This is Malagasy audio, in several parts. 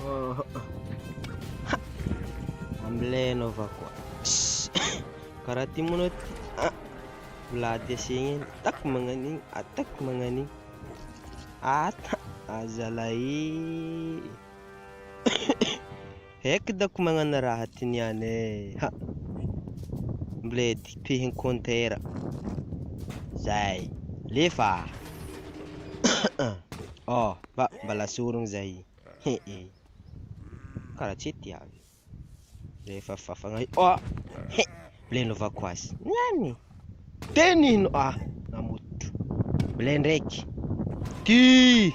Ha! Ambilay anaovako a. Karaha ty moa anao ty ah! Milady asiagna eny, ataoko magnan'igny, ataoko magnan'igny. Ata! Azalahy e! Haiko dako magnano raha ty niany e! Ha! Mbola edy pihigny compteur. Zay! Alefa! Oh! Mba mbala sorogno zay. He e! Karaha tsy tiavy. Rehefa fafagna oh! He! Mbola anaovako azy. Niany! Tenino ah! Namototro. Mbola ndraiky. Ty!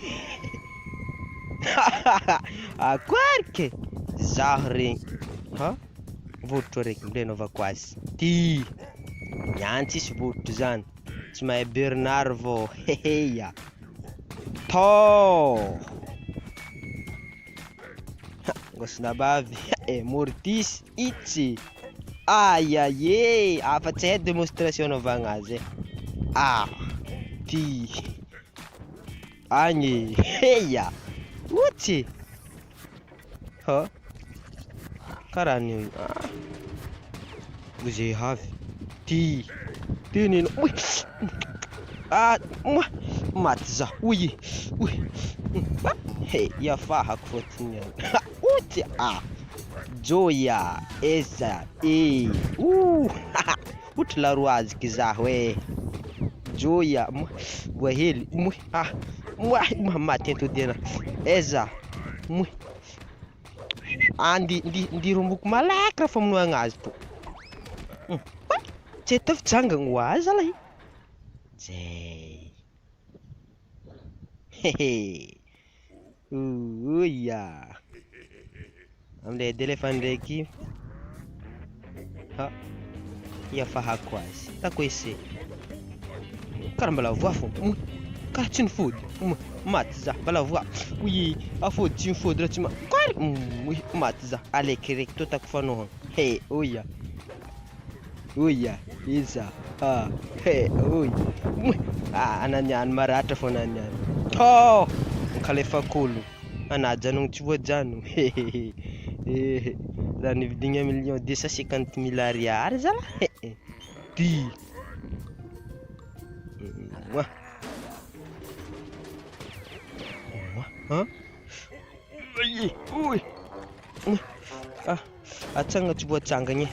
Akory ke! Zaho regny. Ha? Vototro araiky mbola anaovako azy. Ty! Niany tsisy vototro zany. Tsy mahay Bernard vao. Heheya! Tôh! Ngôsinabavy e Mortis itsy Aïe aïe Afa tsy hay démonstration anaovagna azy e Ah ty Agny Heya Otsy Hô Karaha an'io ah Ze avy Ty Ty nino Oy Ah Maty za Oy Oy He iafahako fôtony ihany Otsy ah Joya Eza E Ouh Ohatry laroaziky zaho e Joya Voahely Ah Maty antodiana Eza Moy Andy ndi ndi romboko malaky raha famonoagna azy to. Tsy tafitsangagna ho azy zalahy. Zay. Hehe. Oia. Amin'ilay elefa ndraiky. Ha. Iafahako azy. Tako ese. Karaha mbola voa fô. Karaha tsy nifody. Maty za. Mbola voa. Oy, afody tsy nifody raha tsy ma. Kary. Oy, maty za. Aleky raiky to tako fanohagna. He, oia. Oia, iza. Ha, he, oy. Ah, ananiany maratra fô ananiany. Tô! Ankalefak'olo. Anà ajanogno tsy voajanogno. Hehehe. Ehe. Raha nividigna million 250 mille ariary zalahy. He. Ty. Moa. Moa. Ha? Oy. Oy. Ah, atsanga tsy voatsangagna e.